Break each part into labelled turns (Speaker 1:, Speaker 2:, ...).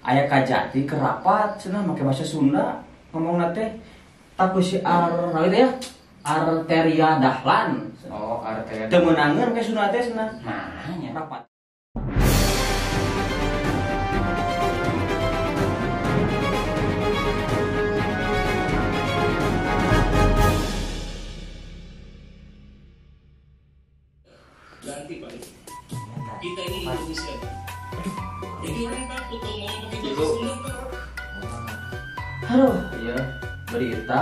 Speaker 1: Aya Kajati keur rapat cenah make bahasa Sunda ngomongna teh tapi si Ar ya Arteria Dahlan.
Speaker 2: Oh, Arteria.
Speaker 1: Teu meunangeun ke Sunda teh cenah.
Speaker 2: Nah, nya
Speaker 1: rapat.
Speaker 3: Ganti Pak. Kita ini Indonesia. Jadi orang takut kalau ngomong pakai bahasa Sunda.
Speaker 1: Aduh, iya berita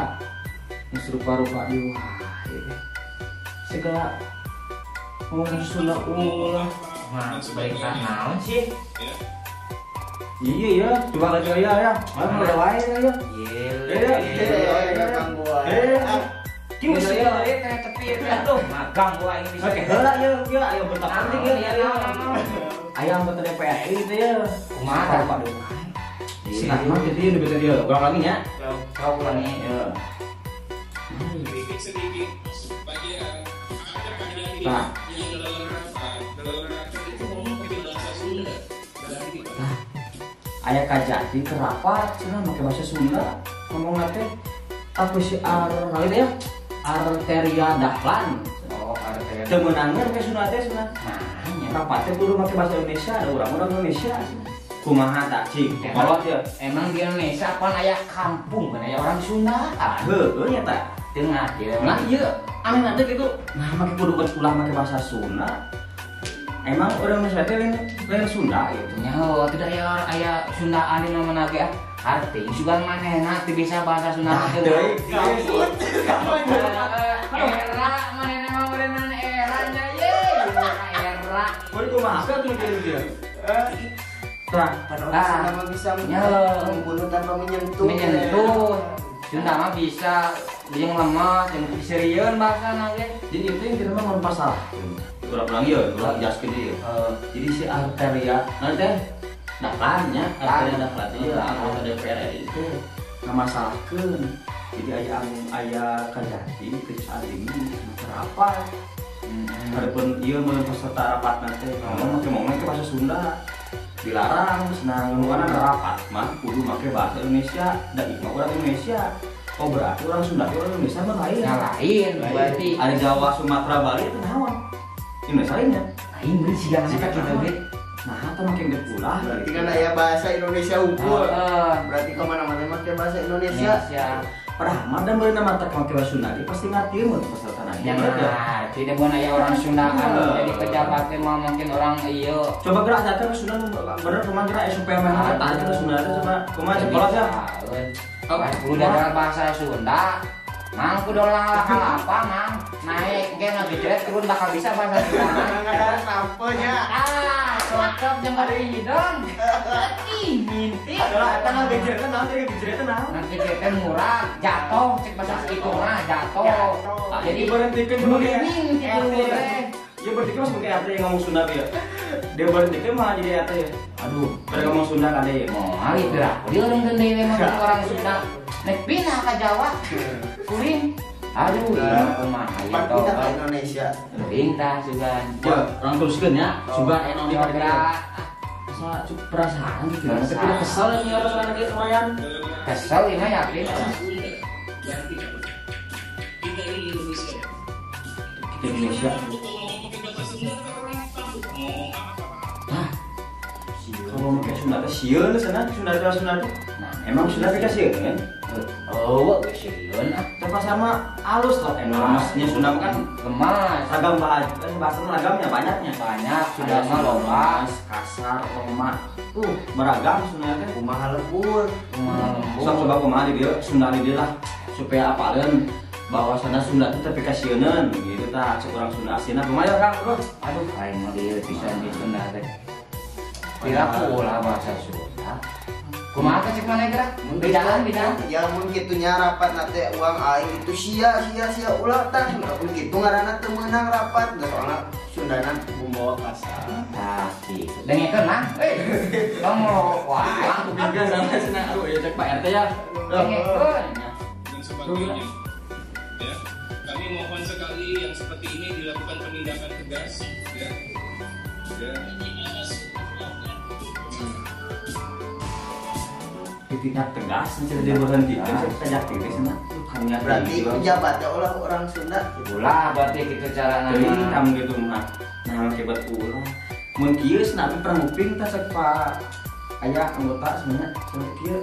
Speaker 1: geus rupa-rupa ieu wae. Segala ngomong Sunda ulah.
Speaker 2: Mah berita naon sih?
Speaker 1: Iya ya, coba lagi ya ya. Mana udah wae ya.
Speaker 2: Iya.
Speaker 4: Iya, ganggu wae.
Speaker 2: Kieu sih ya, kayak tepi ya tuh. Magang gua ini bisa.
Speaker 1: Oke, heula ya, ya ayo bentar penting ya ya. Aya anggota DPR RI gitu ya.
Speaker 2: Kumaha
Speaker 1: Pak Dewan. Sinah mah gitu ya beta dia. Ulang lagi nya.
Speaker 2: Kau ulangi
Speaker 1: ya.
Speaker 3: Sedikit sedikit supaya ada Kajati
Speaker 1: nah.
Speaker 3: Yang dalam rapat itu ngomong pakai bahasa Sunda.
Speaker 1: Nah, aya Kajati keur rapat cenah make bahasa Sunda ngomongna teh tapi si Ar ya Arteria Dahlan.
Speaker 2: Oh, Arteria.
Speaker 1: Teu meunangeun ke Sunda teh cenah.
Speaker 2: Nah, nya
Speaker 1: rapatnya kudu make bahasa Indonesia, ada orang-orang Indonesia. Kumaha tak cing? Kolot ya.
Speaker 2: Emang di Indonesia pan aya kampung kan aya orang Sunda.
Speaker 1: Heueuh nya tah.
Speaker 2: Tengah ya.
Speaker 1: Nah, ieu aneh teh kitu. Nah, make kudu ulah make bahasa Sunda. Emang orang Indonesia teh lain Sunda gitu.
Speaker 2: Nya heuh tidak aya aya Sundaan di mana ge ah. Arti sugan manehna teu bisa bahasa Sunda teh.
Speaker 1: Kamput.
Speaker 2: Era manehna mah meureunana era nya ye. Era.
Speaker 1: Mun kumaha atuh kieu dia.
Speaker 4: Nah, Sunda mah bisa membunuh tanpa menyentuh.
Speaker 2: Menyentuh. Sunda mah bisa jeung lemah, jeung serieuseun bahasana ge.
Speaker 1: Jadi itu yang kita mah mun masalah. Urang ieu, urang jelaskeun ieu. Jadi si Arteria, nah teh Dahlan nya, Arteria Dahlan ieu anggota DPR RI itu ngamasalahkeun. Jadi aya Kajati Kejaksaan Tinggi rapat. Adapun ieu mun peserta rapat teh ngomong make bahasa Sunda. Dilarang senang ngomongna rapat mah kudu make bahasa Indonesia da ieu mah urang Indonesia. Oh berarti orang Sunda orang Indonesia mah lain.
Speaker 2: Nah, lain berarti
Speaker 1: ada Jawa, Sumatera, Bali itu naon? Indonesia lainnya.
Speaker 2: Lain berarti siga kitu ge.
Speaker 1: Nah, atau make geus ulah
Speaker 4: berarti kan aya bahasa Indonesia unggul. Berarti ke mana-mana make bahasa Indonesia.
Speaker 1: Padahal mah da meureunan mata make bahasa Sunda ge pasti ngarti mun peserta na.
Speaker 2: Ya tidak mun aya orang Sunda kan jadi pejabat teh mah mungkin orang ieu.
Speaker 1: Coba gerak datang ke Sunda bener kumaha gerak supaya meh tanya ke Sunda teh coba kumaha sekolah ya.
Speaker 2: Udah bahasa Sunda. Mang kudu apa mang naik ge ngagejret turun bakal bisa bahasa Sunda.
Speaker 4: Ngadar sampeunya.
Speaker 2: Ah, cocok jeung bari hidung. Ih, minti.
Speaker 1: Adalah eta ngagejretna naon teh ngagejretna naon?
Speaker 2: Ngagejretna murah, jatuh cek bahasa itu mah jatuh.
Speaker 1: Jadi berhentikeun
Speaker 2: guling gitu teh.
Speaker 1: Ya berarti kan sebagai RT yang ngomong Sunda ya. Dia berhenti mah jadi RT ya. Aduh, pada ngomong Sunda kan deh.
Speaker 2: Moal ieu gerak. Dia orang deui mah orang Sunda. Nek pindah ka Jawa. Kuring. Aduh, ieu kumaha ieu
Speaker 4: teh. Pindah ka Indonesia.
Speaker 2: Pindah sugan.
Speaker 1: Ya, orang teruskeun nya. Sugan eno di gerak. Asa cukup perasaan gitu. Tapi udah kesel nih orang Sunda kieu lumayan.
Speaker 2: Kesel ieu mah yakin.
Speaker 3: Kita ini Indonesia.
Speaker 1: Kita Indonesia. Nah, kalau pakai Sunda teh sieun cenah, Sunda teh Sunda teh.
Speaker 2: Nah,
Speaker 1: emang Sunda teh sieun kan?
Speaker 2: Oh, sieun ah.
Speaker 1: Tapi sama alus lah emang maksudnya Sunda mah kan
Speaker 2: lemas.
Speaker 1: Ragam bahasa ragamnya banyaknya.
Speaker 2: Banyak, Sunda mah loba,
Speaker 1: kasar, lemah. Beragam Sunda teh.
Speaker 4: Kumaha lembur,
Speaker 2: kumaha lembur.
Speaker 1: Sok coba kumaha di dieu, Sunda di dieu lah supaya apaleun bahwasana Sunda itu tapi kasieuneun gitu tah cek urang Sunda aslina kumaha ya Kang bro.
Speaker 2: Aduh aing mah dieu pisan di Sunda teh. Piraku ulah bahasa Sunda. Kumaha teh cek maneh geura? Bedaan bedaan.
Speaker 4: Ya mun kitu nya rapat na teh uang aing itu sia sia sia ulah tah. Mun kitu ngaranna teu meunang rapat da soalna Sundana membawa kasar.
Speaker 2: Tah kitu. Dengekeun mah. Euy. Ngomong wae.
Speaker 1: Kupingkeun sama cenah aduh ya cek Pak RT ya.
Speaker 2: Dengekeun.
Speaker 3: Dan sebagainya. Ya, kami mohon sekali yang seperti ini dilakukan penindakan tegas, ya. Ya.
Speaker 1: Ditindak tegas cenah diberhentikeun sajak teh cenah.
Speaker 4: Berarti pejabatnya ulah orang Sunda.
Speaker 2: Ulah berarti kitu carana.
Speaker 1: Teuing kamu gitu mah. Nah, akibat ulah. Mun kieu cenah abi pernah nguping tah cek Pak aya anggota sebenarnya cenah kieu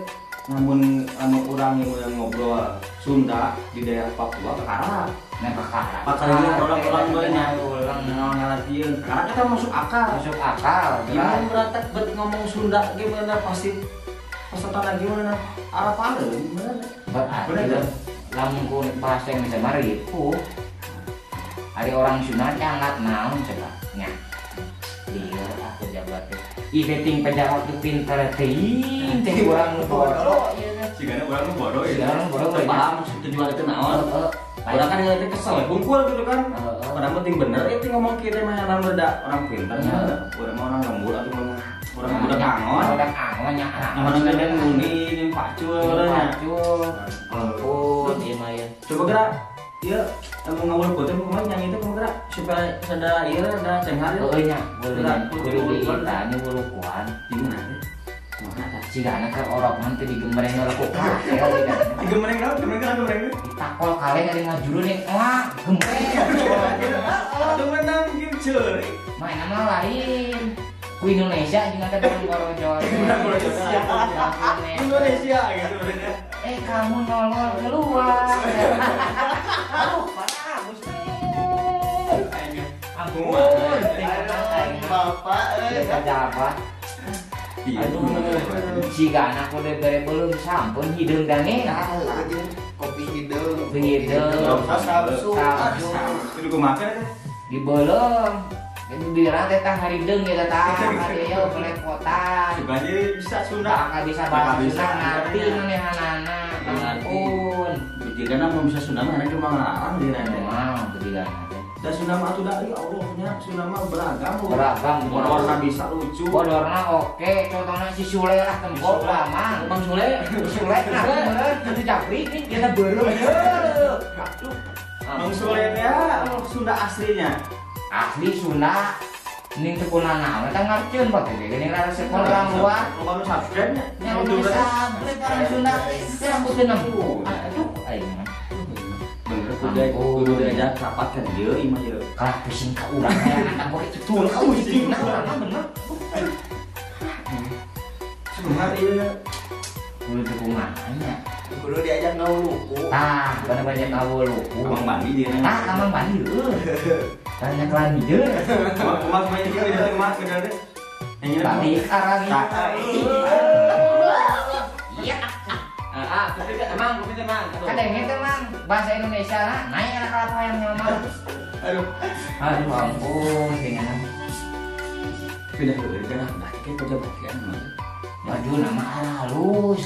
Speaker 1: namun anu urang yang ngobrol Sunda di daerah Papua kakara.
Speaker 2: Nah, kakara.
Speaker 1: Pakarnya orang-orang banyak ulang ngalatieun. Kakara kita masuk akal.
Speaker 2: Masuk akal.
Speaker 1: Gimana beratak bet ngomong Sunda gimana pasti peserta gimana arah paleun gimana.
Speaker 2: Berarti lamun ku bahasa Indonesia mah ripuh. Ari orang Sunda teh angkat naon coba nya. Lieur aku jabat teh. Ih ting pejabat teh pinter teuing teh urang nu bodoh ieu teh.
Speaker 1: Sigana urang nu bodoh ya.
Speaker 2: Sigana bodoh
Speaker 1: paham maksud tujuan itu naon. Urang kan ngerti kesel bungkul gitu kan. Padahal penting bener itu ngomong kieu teh mah orang beda orang pinter nya. Urang mah orang lembur atuh mah orang budak angon.
Speaker 2: Budak angon nya.
Speaker 1: Orang gede nguni jeung pacul nya.
Speaker 2: Pacul. Ampun ieu mah ya.
Speaker 1: Coba gerak. Iya, emang ngawur putih kumaha nyanyi itu kumaha gerak supaya sada ieu ada cenghar.
Speaker 2: Heueuh nya, kudu diitanya wulukuan.
Speaker 1: Gimana teh? Kumaha tah?
Speaker 2: Cigana keur orok mah teh digembreng ku kakel cigana.
Speaker 1: Digembreng naon? Gembreng naon gembreng?
Speaker 2: Ditakol kaleng ari ngajuru nih, wah, gembreng.
Speaker 1: Atuh menang jeung ceurik.
Speaker 2: Main mah lain. Ku Indonesia jeung teh urang borojol.
Speaker 1: Indonesia gitu bener.
Speaker 2: Kamu nolol keluar. Aduh, parah, Gusti. Ampun,
Speaker 4: bapak
Speaker 2: euy. Pejabat. Aduh, jika anak udah bere belum sampun hideung dange.
Speaker 4: Nah, heueuh kopi hideung.
Speaker 2: Kopi hideung.
Speaker 4: Samsu.
Speaker 1: Itu kumaha teh?
Speaker 2: Dibeuleum. Jadi bira teh tah harideung ya tah, ieu belepotan.
Speaker 1: Sebenarnya bisa Sunda.
Speaker 2: Bakal bisa bahasa Sunda ngarti manehanana. Ampun.
Speaker 1: Jigana mun bisa Sunda mah cuma ngalarang dina teh.
Speaker 2: Moal jigana teh.
Speaker 1: Da Sunda mah atuh da ya Allah nya Sunda mah beragam.
Speaker 2: Beragam.
Speaker 1: Warna bisa lucu.
Speaker 2: Warna oke, contohna si Sule lah tempo lah Mang.
Speaker 1: Mang Sule.
Speaker 2: Sule nah bener kudu japri nih kita beureum. Aduh.
Speaker 1: Mang Sule teh Sunda aslinya.
Speaker 2: Asli Sunda ning teu kunanaon eta ngartieun bae ge geuning rasa orang luar.
Speaker 1: Loba nu subscribe nya.
Speaker 2: Nya nu subscribe orang Sunda teh rambut teu nempo. Aduh aing mah.
Speaker 1: Bener kudu diajak rapat kan ieu imah ieu.
Speaker 2: Kalah pusing ka urang aya anak boy tuh ka pusing urang mah bener.
Speaker 1: Kumaha ieu?
Speaker 2: Kudu teu kumaha nya.
Speaker 4: Kudu diajak ngawuluku.
Speaker 2: Tah, bener banyak ngawuluku.
Speaker 1: Amang Bandi dia.
Speaker 2: Tah, Amang Bandi heueuh. Banyak lagi deh.
Speaker 1: Kumaha kumaha ieu teh kumaha bener teh.
Speaker 2: Balik arang. Iya.
Speaker 1: Ah, tapi emang kopi teh Mang.
Speaker 2: Kadenge teh Mang, bahasa Indonesia lah, naik anak kalapa yang ngomong.
Speaker 1: Aduh.
Speaker 2: Aduh ampun dengan.
Speaker 1: Pindah heula jangan dah kieu pejabat kan mah.
Speaker 2: Maju nama halus.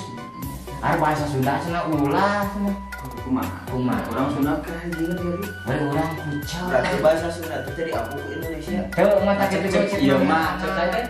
Speaker 2: Ar bahasa Sunda cenah ulah cenah.
Speaker 1: Kumaha?
Speaker 2: Kumaha?
Speaker 1: Urang Sunda keren juga tadi.
Speaker 2: Bari urang kucel.
Speaker 4: Berarti bahasa Sunda teh jadi aku ke Indonesia.
Speaker 2: Teu mah tak kitu cek
Speaker 1: ieu mah cek teh.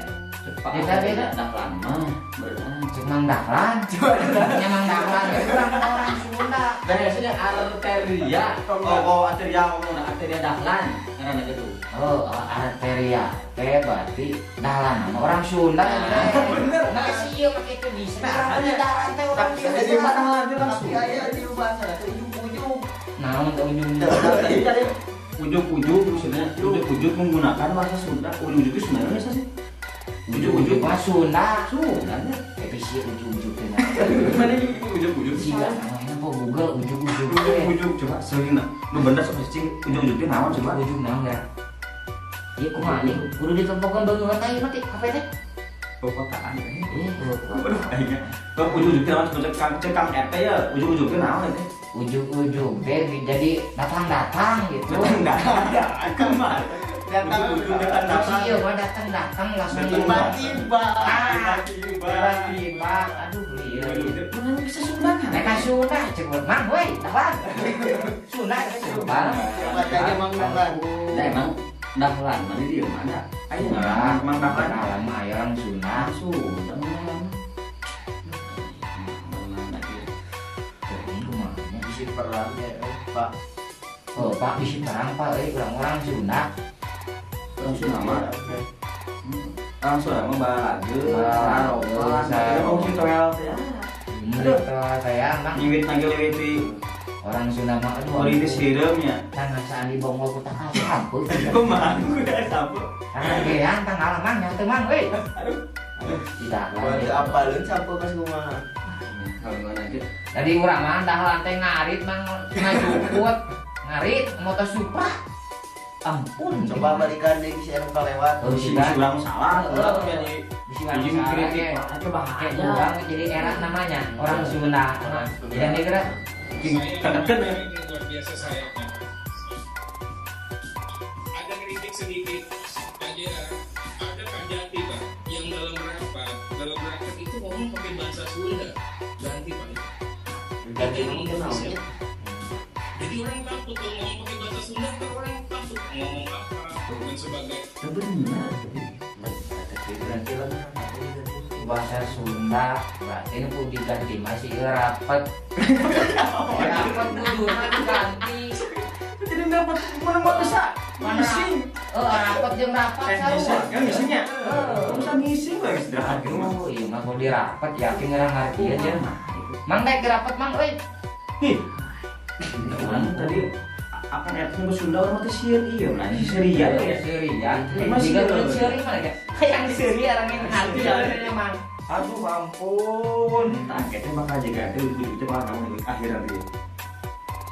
Speaker 2: Beda beda.
Speaker 1: Dahlan mah berenang.
Speaker 2: Cek Mang Dahlan. Nya Mang Dahlan urang orang Sunda.
Speaker 1: Dan biasanya arteria. Oh, arteria ngomong arteria Dahlan ngaranna kitu.
Speaker 2: Oh, arteria teh berarti Dahlan nama orang Sunda.
Speaker 1: Bener.
Speaker 2: Nah, sih ieu make teu bisa. Dahlan teh orang Sunda.
Speaker 1: Jadi Dahlan teh langsung.
Speaker 4: Tapi aya di bahasa teh ujung-ujung.
Speaker 2: Naon teh ujung-ujung?
Speaker 1: Ujung-ujung maksudnya ujung-ujung menggunakan bahasa Sunda. Ujung-ujung itu sebenarnya bisa sih.
Speaker 2: Ujung-ujung mah Sunda.
Speaker 1: Sunda nya.
Speaker 2: Tapi sih ujung-ujung teh.
Speaker 1: Mana ujung-ujung?
Speaker 2: Siga namanya kok Google ujung-ujung.
Speaker 1: Ujung-ujung coba seurina. Nu bener sok cing ujung-ujung teh naon coba?
Speaker 2: Ujung naon ya? Ieu kumaha nih? Kudu ditempokeun beungeut teh ieu mah teh kafe teh.
Speaker 1: Kotaan teh.
Speaker 2: Ih,
Speaker 1: waduh aing. Bang ujung-ujung teh naon coba cek Kang RT ya, ujung-ujung teh naon teh?
Speaker 2: Ujung-ujung teh jadi datang-datang gitu.
Speaker 1: Datang-datang kumaha?
Speaker 4: Datang
Speaker 2: datang. Iya, mah datang-datang langsung
Speaker 4: tiba-tiba.
Speaker 2: Tiba-tiba. Aduh, lieur.
Speaker 1: Mana bisa Sunda kan?
Speaker 2: Eta Sunda cek Mang we, Dahlan. Sunda eta Sunda.
Speaker 4: Katanya Mang Dahlan.
Speaker 1: Da emang Dahlan mah di dieu mana? Aya Mang Dahlan.
Speaker 2: Dahlan mah aya orang Sunda.
Speaker 1: Sunda mah.
Speaker 4: Bisi perang ya, Pak.
Speaker 2: Oh, Pak bisi perang Pak euy urang-urang Sunda.
Speaker 1: Orang Sunda mah. Orang Sunda mah balage, saropan, oh si toel teh. Aduh,
Speaker 2: saya mang.
Speaker 1: Nyimit nagel lewiti.
Speaker 2: Orang Sunda mah aduh.
Speaker 1: Merintis hireumnya.
Speaker 2: Tangan saan di bonggol ku tanggal sampo.
Speaker 1: Kumaha kuda sampo.
Speaker 2: Tangan tanggal mang nya teu mang euy.
Speaker 1: Aduh.
Speaker 2: Tidak
Speaker 4: lah. Apaleun sampo kas kumaha.
Speaker 2: Tadi urang mah dahlan teh ngarit mang ngajukut. Ngarit motor Supra. Ampun.
Speaker 4: Coba balikan deui bisa anu kalewat.
Speaker 2: Oh,
Speaker 1: Si urang salah, urang jadi
Speaker 2: bisi kritik.
Speaker 1: Coba
Speaker 2: kayak urang jadi era namanya orang Sunda. Jadi kira
Speaker 1: kenekeun ya.
Speaker 3: Luar biasa sayangnya. Ada kritik sedikit aja, ada Kajati Pak yang dalam rapat itu ngomong pakai bahasa Sunda. Ganti Pak.
Speaker 4: Ganti naon?
Speaker 3: Jadi orang takut kalau ngomong pakai bahasa Sunda, orang takut ngomong apa dan sebagainya.
Speaker 1: Benar.
Speaker 4: Ganti lah.
Speaker 2: Bahasa Sunda berarti ini kudu diganti masih rapat. Rapat kuduna diganti.
Speaker 1: Jadi dapat mana mau bisa ngising.
Speaker 2: Oh, rapat jeung rapat sarua.
Speaker 1: Kan ngisingnya. Bisa ngising lah istirahat gitu mah.
Speaker 2: Oh, iya mah kalau di rapat yakin ngerang ngartieun ya. Mang daek rapat mang euy.
Speaker 1: Ih. Urang tadi akan etnya Sunda orang teh sieun ieu nah si Syria ya.
Speaker 2: Syria. Jika seuri mana ya? Hayang seuri orang yang ngarti ya mang.
Speaker 1: Aduh ampun. Targetnya bakal jaga teh ujung-ujungnya bakal naon akhir nanti.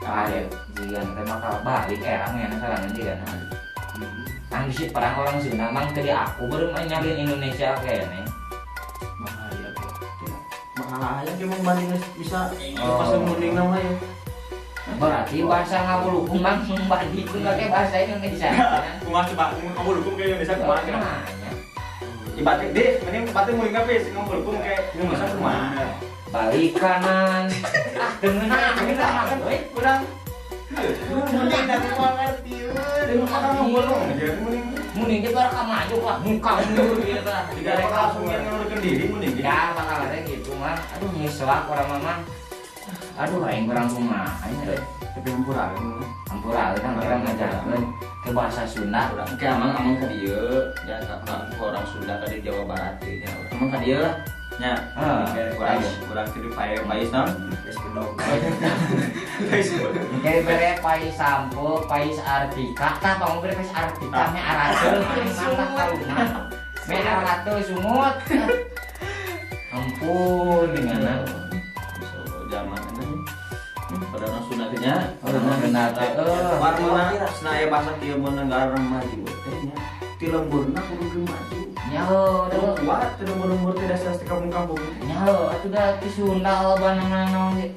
Speaker 2: Akhir jika teh bakal balik erang ya sarangan jiga. Tang bisi perang orang Sunda mang teu aku baru nyalin Indonesia kayaknya.
Speaker 1: Bahaya kok. Bahaya cuma banding bisa pas mending namanya.
Speaker 2: Berarti bahasa ngabulukum mang membandingkeun pakai bahasa Indonesia.
Speaker 1: Kumaha coba ngabulukum ke Indonesia kumaha kira? Ibarat deh, mending batin muring kabeh sing ngabulukum ke Indonesia kumaha.
Speaker 2: Balik kanan. Ah, dengeuna dengeuna euy
Speaker 1: kurang.
Speaker 4: Mending da kumaha ngartieun.
Speaker 1: Deung orang ngabulung aja mending.
Speaker 2: Mending ge baraka maju lah muka mundur gitu lah.
Speaker 1: Tidak langsung ngundurkeun diri mending.
Speaker 2: Ya bakal ada gitu mah. Aduh ngeselak urang mah. Aduh aing kurang kumaha nya.
Speaker 1: Tapi hampura.
Speaker 2: Hampura kan kira ngajarkeun ke bahasa Sunda.
Speaker 1: Urang ke amang ka dieu nya ka orang Sunda ka di Jawa Barat teh nya. Amang ka dieu lah. Nya. Urang urang teh di pais naon?
Speaker 4: Pais bedog.
Speaker 1: Pais bedog.
Speaker 2: Kayak bere pais sampo, pais Artika. Tah panggung bere pais Artika me arateul mantap kaluna. Me arateul sumut. Ampun dengan
Speaker 1: zaman ini pada orang Sunda teh nya,
Speaker 2: orang Sunda teh
Speaker 1: warna cenah aya bahasa kieu mun negara maju teh nya ti lemburna kudu maju.
Speaker 2: Nya heuh,
Speaker 1: kuat teh lembur-lembur teh dasar ti kampung-kampung.
Speaker 2: Nya heuh, atuh da ti Sunda loba naon ge.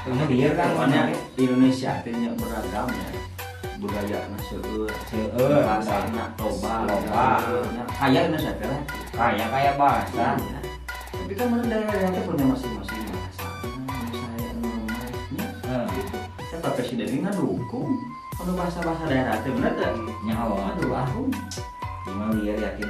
Speaker 2: Kumaha lieur kan
Speaker 1: Indonesia teh nya beragam nya. Budayana seueur, seueur bahasana loba, loba. Kaya Indonesia teh lah.
Speaker 2: Kaya kaya bahasa.
Speaker 1: Tapi kan mana daerah-daerah teh punya masing-masing bahasa. Misalnya namanya, gitu. Kan Pak Presiden ini ngedukung kalau bahasa-bahasa daerah teh bener teh.
Speaker 2: Nyawa
Speaker 1: aduh aku.
Speaker 2: Gimana liar yakin?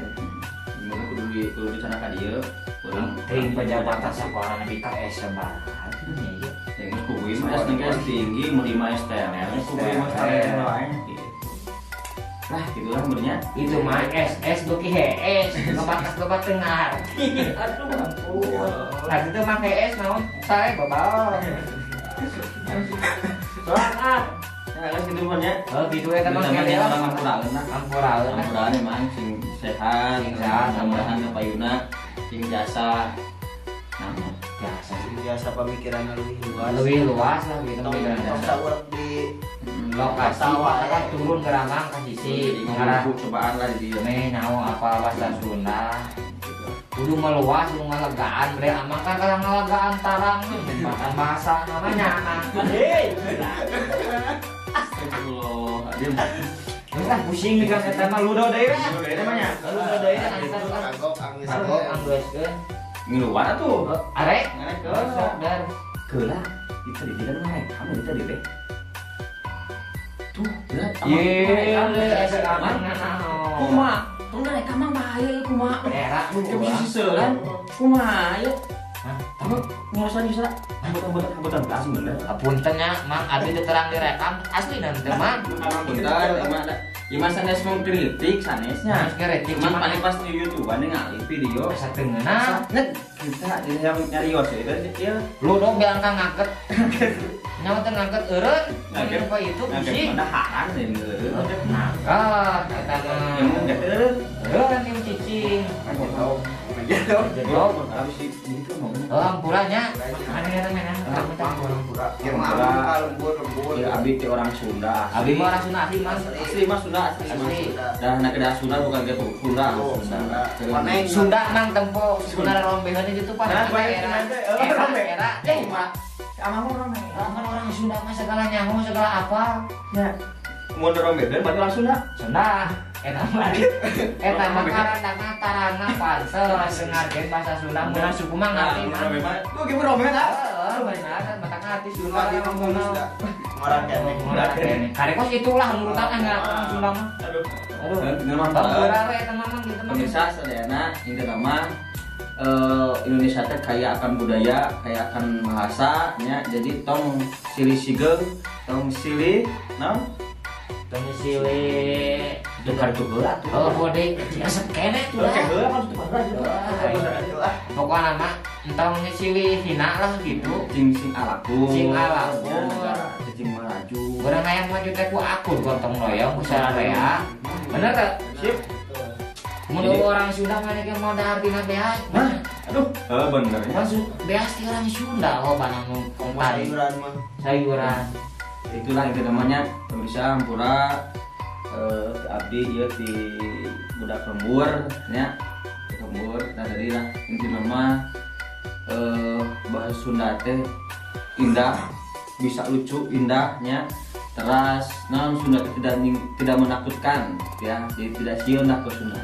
Speaker 1: Gimana kudu di kudu dicana ka dieu? Urang
Speaker 2: teuing pejabat sakola nepi ka S sabaraha nya ieu.
Speaker 1: Ya geus kudu mah S tinggi tinggi mun 5 STL, kudu mah STL lain gitu. Lah gitulah sebenarnya.
Speaker 2: Itu mah SS beuki HS, loba loba teu ngarti. Aduh ampun. Lah itu mah HS naon? Sae babal.
Speaker 1: Soal ah. Nah, geus kitu mah nya.
Speaker 2: Oh gitu eta mah
Speaker 1: kene orang hampuraeun lah.
Speaker 2: Hampuraeun.
Speaker 1: Hampuraeun emang sing sehat,
Speaker 2: sing sehat,
Speaker 1: mudah-mudahan kapayuna sing jasa. Nah,
Speaker 2: jasa
Speaker 4: sing jasa pamikiran lebih luas.
Speaker 2: Lebih luas lah gitu pemikiran.
Speaker 4: Tong saurep di
Speaker 2: lokasi kan turun ke Ramang ke sisi
Speaker 1: ngarah cobaan lah di dieu.
Speaker 2: Meh nyaho apa bahasa Sunda. Kudu meluas, kudu ngalegaan bre amang kan kalau ngalegaan tarang makan bahasa namanya.
Speaker 1: Hei. Astagfirullah. Adim.
Speaker 2: Geus ah pusing mikiran eta mah ludo deui lah.
Speaker 1: Ludo deui mah nya.
Speaker 2: Ludo deui antar lah.
Speaker 4: Kagok anggeus.
Speaker 2: Kagok anggeuskeun.
Speaker 1: Ngiluan atuh.
Speaker 2: Arek.
Speaker 1: Ngarek
Speaker 2: sok dar.
Speaker 1: Keula, itu di kan ngarek kamu itu di teh. Tuh, berat.
Speaker 2: Ye, amang naon.
Speaker 1: Kumaha? Tong ngarek mah bahaya ieu kumaha?
Speaker 2: Era
Speaker 1: Kumaha siseulan? Kumaha ieu?
Speaker 2: Hah?
Speaker 1: Tapi ngerasain bisa hambutan-hambutan tas bener.
Speaker 2: Punten nya, Mang, abdi teu terang direkam asli dan teu Mang.
Speaker 1: Punten, emang ada. Ya masa sanes mengkritik sanesnya.
Speaker 2: Kritik
Speaker 1: cuman paling pas di YouTube ningali video
Speaker 2: asa teu ngeunah.
Speaker 1: Kita yang nyarios itu ya.
Speaker 2: Lu dong bilang ka ngaket. Nyawa teh ngaket eureun. Apa itu sih?
Speaker 1: Daharan eureun.
Speaker 2: Ngaket eta mah.
Speaker 1: Yang eureun.
Speaker 2: Eureun yang cicing.
Speaker 1: Jadok. Habis itu mau.
Speaker 2: Oh, ampuranya. Mana eta mainan?
Speaker 4: Ampura. Ya mah lembur lembur.
Speaker 1: Ya abi teh orang Sunda.
Speaker 2: Abi mah orang Sunda asli mah.
Speaker 1: Asli mah Sunda asli. Dah nak kedah Sunda bukan gitu. Sunda.
Speaker 2: Sunda mang tempo Sunda rombehan itu pak. Era era. Eh,
Speaker 1: amang rombe.
Speaker 2: Kan orang Sunda mah segala nyaho segala apa.
Speaker 1: Ya. Mun rombehan berarti orang Sunda.
Speaker 2: Sunda. Eta mah eta mah karana tarana pantes ngargen bahasa Sunda mun suku mah ngarti mah.
Speaker 1: Lu ge rombehan ah.
Speaker 2: Heeh, benar mata ngarti Sunda
Speaker 4: mah ngomong. Ngora kene.
Speaker 2: Ngora kene. Kare kos itulah nurutan orang Sunda mah.
Speaker 1: Aduh.
Speaker 2: Aduh. Ampura we eta mah gitu mah.
Speaker 1: Pemirsa sadayana intina mah Indonesia teh kaya akan budaya, kaya akan bahasa nya. Jadi tong silih sigeung, tong silih naon?
Speaker 2: Tong silih
Speaker 1: tukar heula atuh.
Speaker 2: Oh, bode resep keneh tuh.
Speaker 1: Oke, heula kan tukar heula.
Speaker 2: Pokokna mah entong silih hina lah gitu.
Speaker 1: Cing sing alaku.
Speaker 2: Cing alaku.
Speaker 1: Cing maju.
Speaker 2: Urang hayang maju teh ku akur gotong royong ku sararea. Bener teh?
Speaker 1: Sip.
Speaker 2: Mun orang Sunda mah ge mau dahar dina beas.
Speaker 1: Hah? Aduh, heeh bener ya.
Speaker 2: Maksud beas ti orang Sunda oh banang
Speaker 4: sayuran mah.
Speaker 2: Sayuran.
Speaker 1: Itulah itu namanya pemirsa ampura abdi ieu di budak lembur nya. Lembur nah tadi lah intina mah bahasa Sunda teh indah, bisa lucu indahnya. Teras naon Sunda teh tidak menakutkan ya. Jadi tidak sieun lah ke Sunda.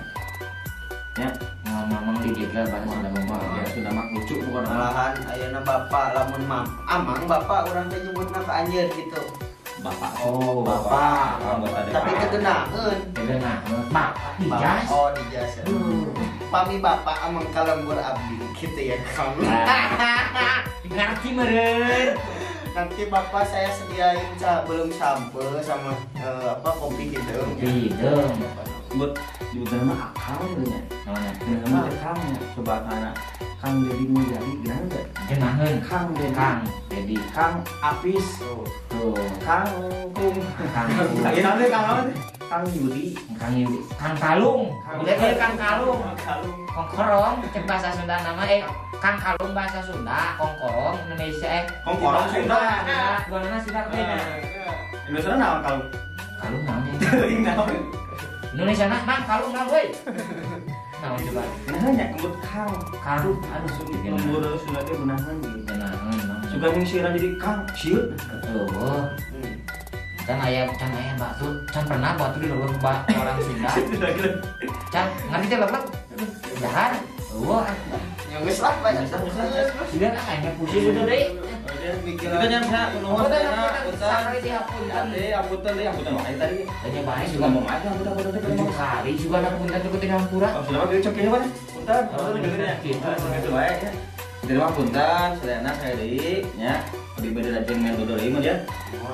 Speaker 1: Ya,
Speaker 2: ngomong dijaga bahasa Sunda mah.
Speaker 1: Ya Sunda mah lucu bukan
Speaker 4: malahan ayeuna bapak lamun amang bapak urang teh nyebutna ka anjeun gitu.
Speaker 1: Bapak. Oh,
Speaker 4: bapak. Tapi kegenaheun.
Speaker 2: Kegenaheun. Bapak dijas.
Speaker 4: Oh, dijas. Pami bapak amang ka lembur abdi gitu ya kamu.
Speaker 2: Ngerti meureun.
Speaker 4: Nanti bapak saya sediain belum sampe sama apa kopi gitu.
Speaker 2: Kopi gitu.
Speaker 1: Buat diudah mah akang nya.
Speaker 2: Namanya.
Speaker 1: Nama teh Kang nya. Coba kana Kang Deddy Mulyadi geunah teh?
Speaker 2: Geunaheun.
Speaker 1: Kang Deddy.
Speaker 2: Kang Deddy.
Speaker 1: Kang Apis.
Speaker 2: Tuh.
Speaker 1: Kang Kung.
Speaker 2: Kang.
Speaker 1: Kang teh Kang naon teh? Kang Yudi.
Speaker 2: Kang Yudi. Kang Kalung. Udah teh Kang Kalung.
Speaker 1: Kang Kalung.
Speaker 2: Kongkorong cek bahasa Sunda nama Kang Kalung bahasa Sunda, kongkorong Indonesia
Speaker 1: Kongkorong Sunda.
Speaker 2: Dua nama Sunda teh nya.
Speaker 1: Indonesia naon kalung?
Speaker 2: Kalung naon?
Speaker 1: Teuing naon?
Speaker 2: Indonesia nah, mang kalung naon euy. Naon coba?
Speaker 1: Nah nya kebut Kang.
Speaker 2: Kalung aduh
Speaker 1: lembur Sunda teh geunaheun gitu.
Speaker 2: Geunaheun.
Speaker 1: Sugan jeung sieuna jadi Kang sieun.
Speaker 2: Betul. Can aya batu, can pernah batu di leuweung orang Sunda. Can ngerti teh leuweung? Dahar. Eueuh.
Speaker 4: Ya geus lah banyak.
Speaker 2: Sudah ah nya pusing udah deui.
Speaker 1: Kita nya bisa nuhun
Speaker 2: sampai di hapunten.
Speaker 1: Hapunten deui, hapunten wae tadi.
Speaker 2: Tanya bae juga
Speaker 1: mau aja hapunten teh
Speaker 2: 7 kali juga ada punten teh kuting hampura.
Speaker 1: Oh, sudah mah kieu cek mah. Punten, punten gitu nya. Gitu wae nya. Jadi mah punten, sadayana saya deui nya. Abi bade rajin main dodol ieu mah ya.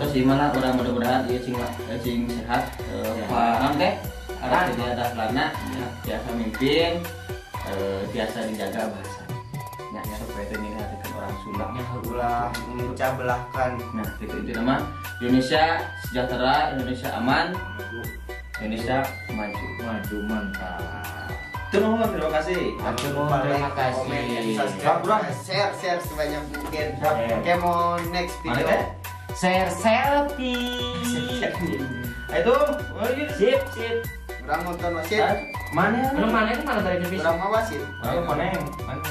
Speaker 1: Terus ieu mah urang mudah-mudahan ieu cing sehat. Paham teh? Arah jadi ada lana biasa mimpin, biasa dijaga bahasa. Ya, supaya teu nyinghakeun orang Sunda.
Speaker 4: Ulah memecah belahkan.
Speaker 1: Nah, itu nama Indonesia sejahtera, Indonesia aman, Indonesia maju.
Speaker 2: Maju mantap.
Speaker 1: Terima kasih.
Speaker 2: Terima kasih.
Speaker 4: Subscribe, share sebanyak mungkin. Oke, mau next video.
Speaker 2: Share selfie.
Speaker 1: Itu,
Speaker 2: sip sip.
Speaker 4: Orang nonton wasit.
Speaker 1: Mana?
Speaker 2: Mana itu mana tadi?
Speaker 4: Orang wasit.
Speaker 1: Orang koneng. Mana?